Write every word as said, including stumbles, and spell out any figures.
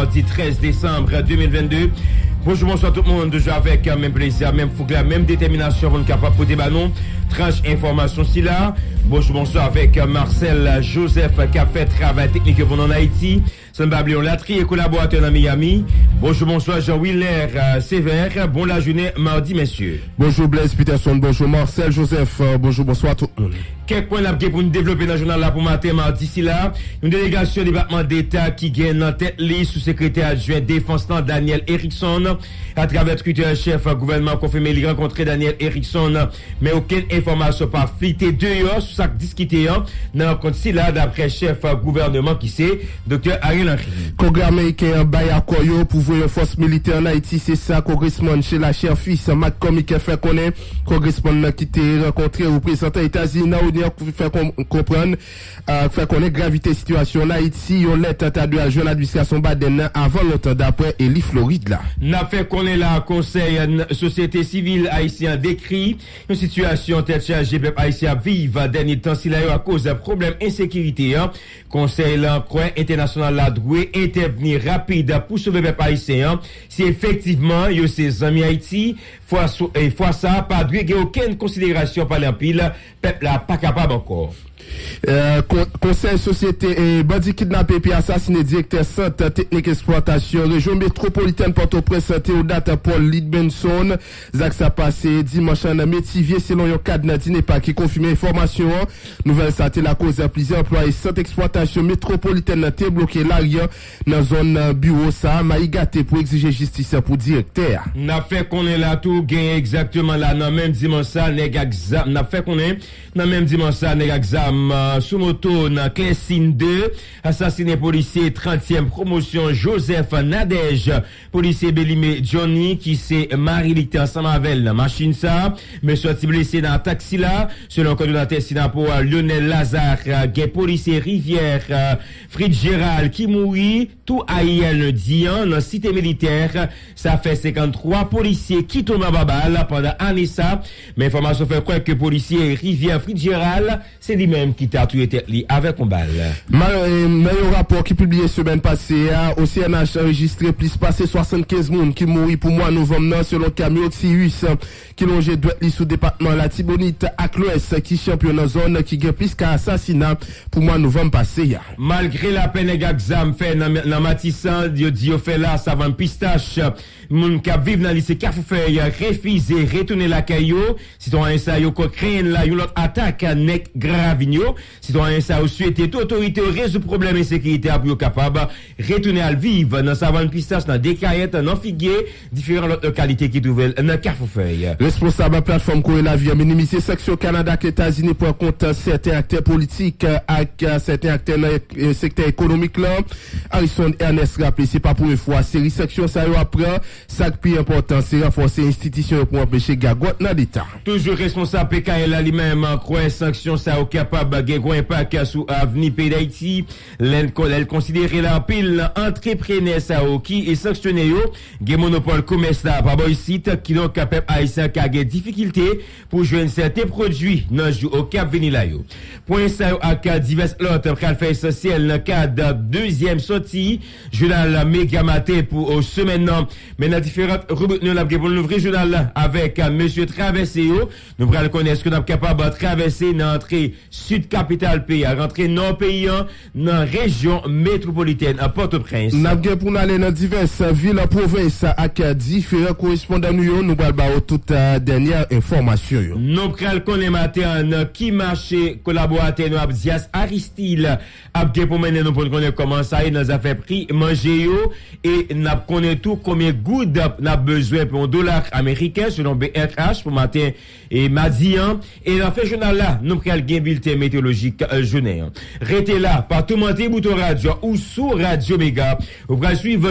Madi trèz desanm de mil vennde. Bonjou, bonswa tout moun. Toujou avèk, euh, menm plezi, menm fouk la, menm detèminasyon pou n kapab pote ba nou tranch enfòmasyon sila. Bonjou, bonswa avèk, euh, Marcel Joseph k ap fè travay teknik yo pou nou ann Ayiti. San n pa bliye yon latriye kolaboratè nan Miami. Bonjou, bonswa Jean Willer, euh, Sévère. Bon lajounen madi, mesye. Bonjou Blaise Peterson, bonjou Marcel Joseph, euh, bonjou, bonswa tout moun. Kèk pwen n ap gen pou n devlope nan jounal la pou maten madi sila. Yon delegasyon Depatman Deta ki gen nan tèt li sou sekretè adjwen defans lan, Daniel Erickson. Atravè Twitter, chèf gouvènman an konfime li rankontre Daniel Erickson, men okenn enfòmasyon pa flite deyò sou sa k diskite an nan rankont sila, daprè chèf gouvènman ki se Doktè Ariel Henry. Kongrè ameriken an bay akò yo pou voye yon fòs militè ann Ayiti, se sa kongresmann Sheila Cherfils McCormick fè konnen. Kongresmann nan ki te rankontre reprezantan Etazini nan ONU an fè kon- konprann, euh, fè konnen gravite sitiyasyon ann Ayiti, yon lèt ta dwe al jwenn administrasyon Biden nan avan lontan, daprè eli Florid la. N ap fè konnen la, konsèy, euh, sosyete sivil ayisyen an dekri yon sitiyasyon tèt chaje pèp ayisyen ap viv dènye tan sila yo akoz pwoblèm ensekirite an. Konsèy lan kwè entènasyonal la dwe entèvni rapid pou sove pèp ayisyen an. Si efektivman yo se zanmi Ayiti, fwa, sou- e fwa sa a pa dwe gen okenn konsiderasyon pale anpil, pèp la pa kapab ankò. Euh, kon- Konsèy sosyete e bandi kidnape epi asasine direktè sant teknik eksplwatasyon rejyon metwopolitèn Pòtoprens Theodat Paul Lidbenson. Zak sa pase dimanch lan nan Metivye, selon yon kad nan DINEPA ki konfime enfòmasyon an. Nouvèl sa te lakoz plizyè anplwaye sant eksplwatasyon metwopolitèn nan te bloke lari an nan zòn biwo sa a, mayi gate pou egzije jistis pou direktè a. N ap fè konnen la tou, gen egzakteman la nan menm dimanch sa, nèg ak zam, n ap fè konnen nan menm dimanch sa, nèg ak zam, euh, sou moto nan Klèsin de asasinen polisye trantyèm pwomosyon Joseph Nadège. Polisye Belime Johnny, ki se mari li, ki te ansanm avè l nan machin sa a, men sòti blese nan atak sila. Selon kòdonatè Synapoha Lionel Lazarre, gen polisye Rivyè Fitzgerald ki mouri tou ayè lendi an nan Site Militè. Sa fè senkanntwa polisye ki tonbe anba bal pandan ane sa. Men enfòmasyon fè kwè ke polisye Rivyè Fitzgerald se li menm ki ta touye tèt li avèk yon bal. Nan yon rapò ki pibliye semèn pase a, O C N H anrejistre plis pase swasannkenz moun ki mouri pou mwa novanm nan, selon Camille Oxius, ki lonje dwèt li sou depatman Latibonit ak Lwès, ki chanpyon nan zòn ki gen plis ka asasina pou mwa novanm pase a. Malgre lapè nèg ak zam fè nan, nan Matisan, yo di yo fè la Savann Pistach, moun k ap viv nan lise Kafoufèy refize retounen lakay yo. Sitwayen sa yo kwè ke gen yon lòt atak nèg Gran Ravin yo. Sitwayen sa yo swete tou otorite yo rezoud pwoblèm ensekirite a pou yo kapab retounen al viv nan Savann Pistach, nan Dekayèt, nan Figye, diferan lòt lokalite ki twouve l nan Kafoufèy. Responsab platfòm Kore Lavi an minimize sanksyon Kanada ak Etazini pran kont sèten aktè politik ak sèten aktè nan sektè ekonomik lan. Harrison Ernest raple se pa premye fwa seri sanksyon sa yo ap pran. Sa k pi enpòtan, se ranfòse enstitisyon yo pou anpeche gagòt nan Leta. Toujou responsab P K L la li menm kwè sanksyon sa yo kapab gen gwo enpak sou avni peyi Dayiti. Lè l, lè l konsidere la anpil nan antreprenè sa yo ki sanksyone yo gen monopòl komès la pa bò isit, kidonk pèp ayisyen ka gen difikilte pou jwenn sèten pwodui nan jou k ap vini la yo. Pwen sa yo ak divès lòt pral fè esansyèl nan kad dezyèm sòti jounal Mega Maten pou semèn nan. Men nan diferan ribrik nou, n ap gen pou n louvri jounal la avèk mesye travèse yo. Nou pral konnen èske n ap kapab travèse nan antre sid kapital peyi a, rantre nò peyi an, nan rejyon metwopolitèn Pòtoprens. N ap gen pou n ale nan divès vil pwovens ak diferan korespondan nou yo. Nou pral ba w tout, euh, dènyè enfòmasyon yo. Nou pral konnen maten an nan ki mache kolaboratè nou Abdias Aristide ap gen pou mennen nou pou n konnen kòman sa ye nan zafè pri manje yo. E n ap konnen tou konbyen goud n ap bezwen pou yon dola ameriken, selon B N H, pou maten e madi an. E nan fen jounal la, nou pral gen bilten meteyolojik, euh, jounen an. Rete la, pa toumante bouton radyo ou sou Radyo Mega. Ou pral swiv